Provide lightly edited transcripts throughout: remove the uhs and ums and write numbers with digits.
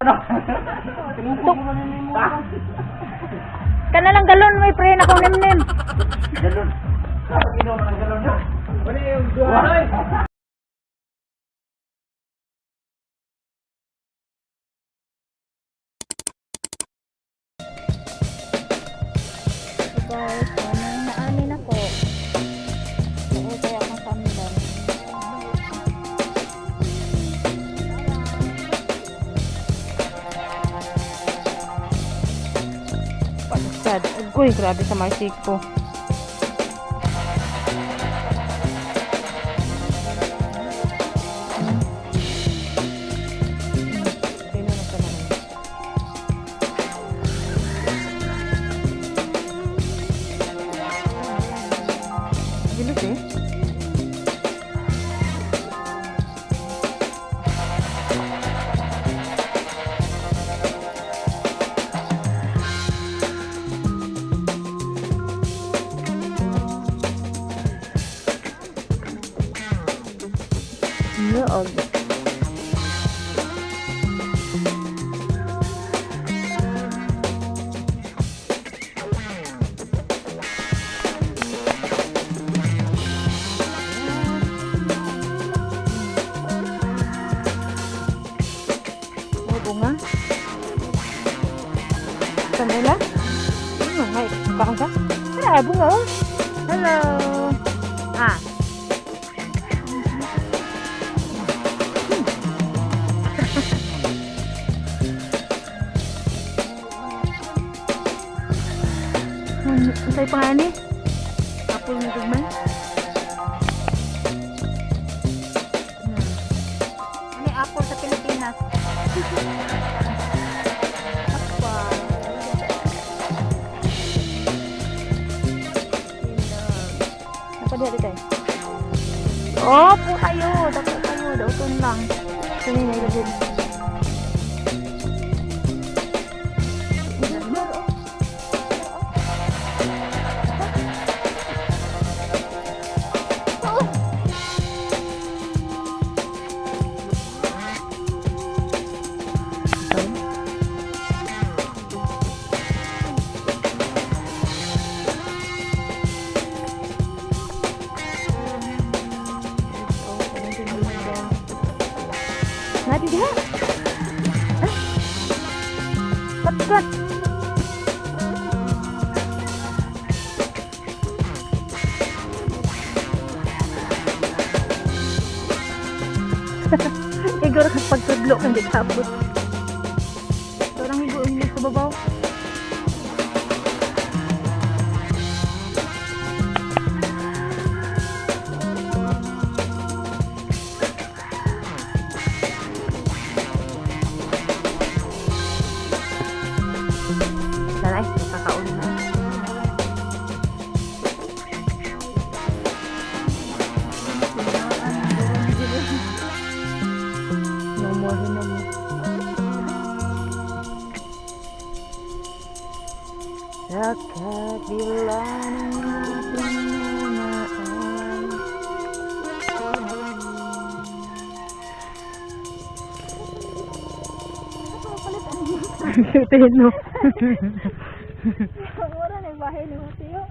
Tuk. Kana lang galon may pre na kong nimnim. Galon. Inom ng galon na. Wala yung duha. So guys, ano naanin ako. Oo, kaya akong samdan. Pagsad. Uy, grabe sa Marsico. Sino na ka naman? Gilot eh. Noog. May bunga. Kanila? Ano nga? Kaon ka? Ano, bunga oh. Hello. Ah. Ano sa'yo pangalan ni? Apple na gugmay? Ano yung apple sa Pilipinas? Apa. Napadiha dito eh. Oh, po kayo. Dapo kayo. Dauton lang. Kanina ilagay. Nadi diha. Ah. Kat-kat. Igor ka pagtudlo kang di kapot. Parang higo ang sa babaw. Sana ay nakakaon na. No more, no more. Sa kabila ng ating namaan. Cute no? Mura na yung bahay ni Mateo.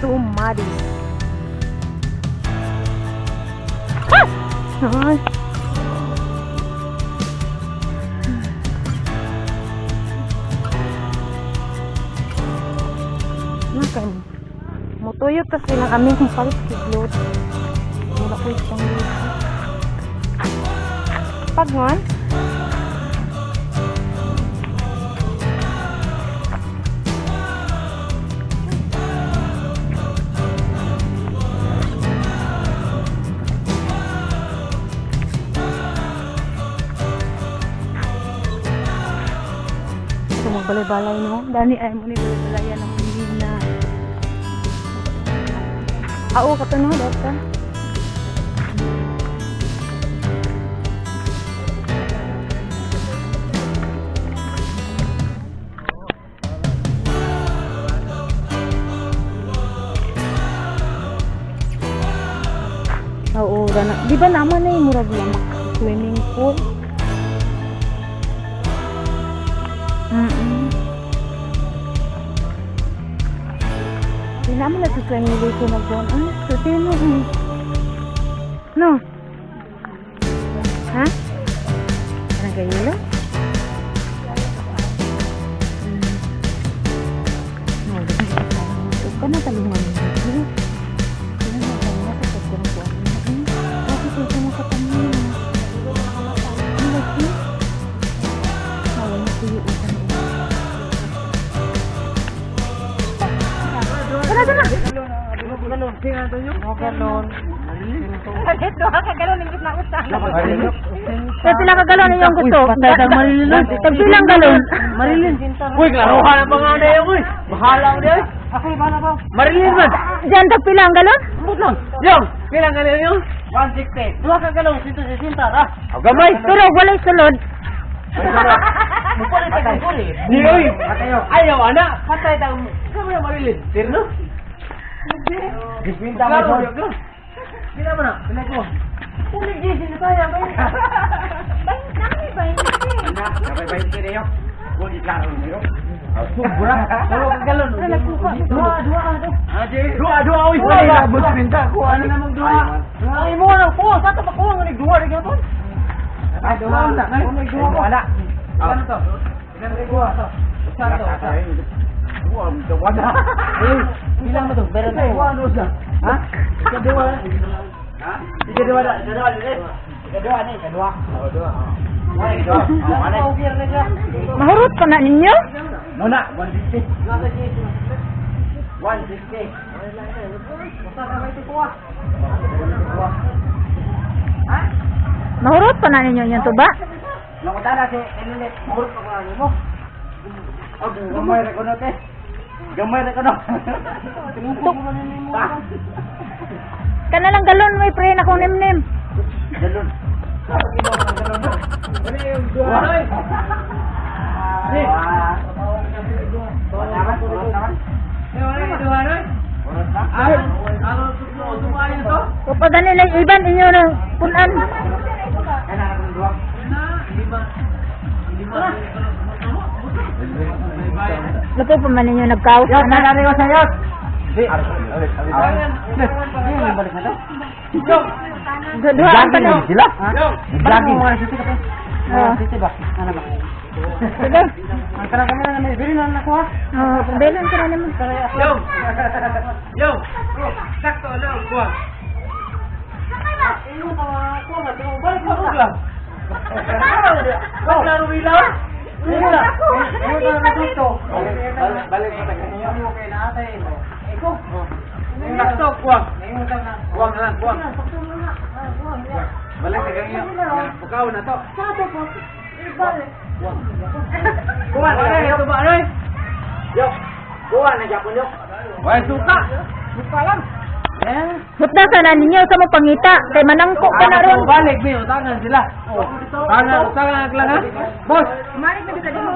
Too muddy. Ah! Ay. Nakan. Mutuyot kasi lang kami kung palit kiglot. Wala ko isang Pagwan? Ito magbalay-balay no. Dani ay mo ni balay-balayan ang hina. Ah, oo, kato no, data. Di ba naman na yung murag lamak swimming pool? Di naman na sa family ko nag-doon. Ano? Sa sino? No? Ha? Parang kayo? No, ka na talungan mo. Kaya na tayo na sa pagkuhan. Bakit ito makatanong? Ang laki. Nawala ko yung utang. Tara, tara! Galon. Duha ka galon imbis na usa. Sa pila ka galon inyong gusto? Tag pilang galon? Marilyn. Uy, klaruhan ang panganay ako eh. Bahala ko diyan. Okay, bahala ko. Marilyn man. Diyan tag pila ang galon? Ambot lang. Yung, pilang galon yung? 160. Duha ka galon, 160 ra. Gamay. Pero walay sulod. Di oy. Ayaw ana, patay ta. Kamo yung Marilyn. Tirno? Gispinta mo. Pila mo na? Pila ko. Uli GC na tayo, bay. Nami ba? Sobra. Pero galon. Duha, duha ka to. Dua, dua, oy. Ano namang dua? Ay mo na ko, sa ta pa ko ang duha rin gyapon. Ay, dua na. Ay, dua ko. Wala. Ano to? Ilan kay duha to? Usa to. Dua, dua na. Eh, bilang mo to? Meron na. Dua ano siya? Ha? Ikaduha. Ha? Ikaduha na, ikaduha ni. Ikaduha ni, ikaduha. Oh, dua. Ay, dua. Oh, ano? Mahurot pa na ninyo? Muna, 160. 160. Mahurot pa na ninyo yung tuba? Nakunta na si Elilet. Mahurot pa ko na mo. Oh, gamay ra ko no, te. Gamay ra ko no. Kana lang galon may pre na kong nimnim. Galon. Wah. O pa gani lang iban inyo na punan. Lupo pa man ninyo nagkaos Yot, ana. nalari ko sa yot. Duha ang tanong. Sila? Vlogging. Oo. Sige. Ang tara kami na namin, bili na na ko ha. Oh, belon ka na naman. Yo! Yo! Sakto na, kuha. Balik ko tayo. Sakto, kuha. Kuha na lang, kuha. Balik sa ganyan. Bukaw na to. Kuha na, ito ba, ano eh? Yo, kuha na, Japon, yo. Why, suka? Suka lang. Hutda sana ninyo sa mo pangita kay manangko ka na ron. Balik, may utangan sila. Utangan, utangan lang ha. Boss, Mari ka dito mo.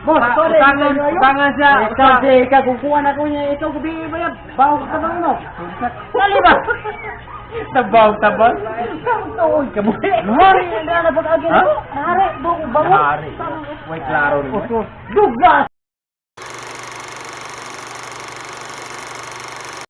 boss, utangan, utangan siya. Ikaw, si ikaw, kukuha na ko niya. Ikaw, gabi, bayab. Bawo ka bang no? Dali ba? Tabaw, tabaw. Kamu kabuhi. Hari, hindi na pag-agin mo. Hari, bango. Hari. Way klaro rin. Dugas!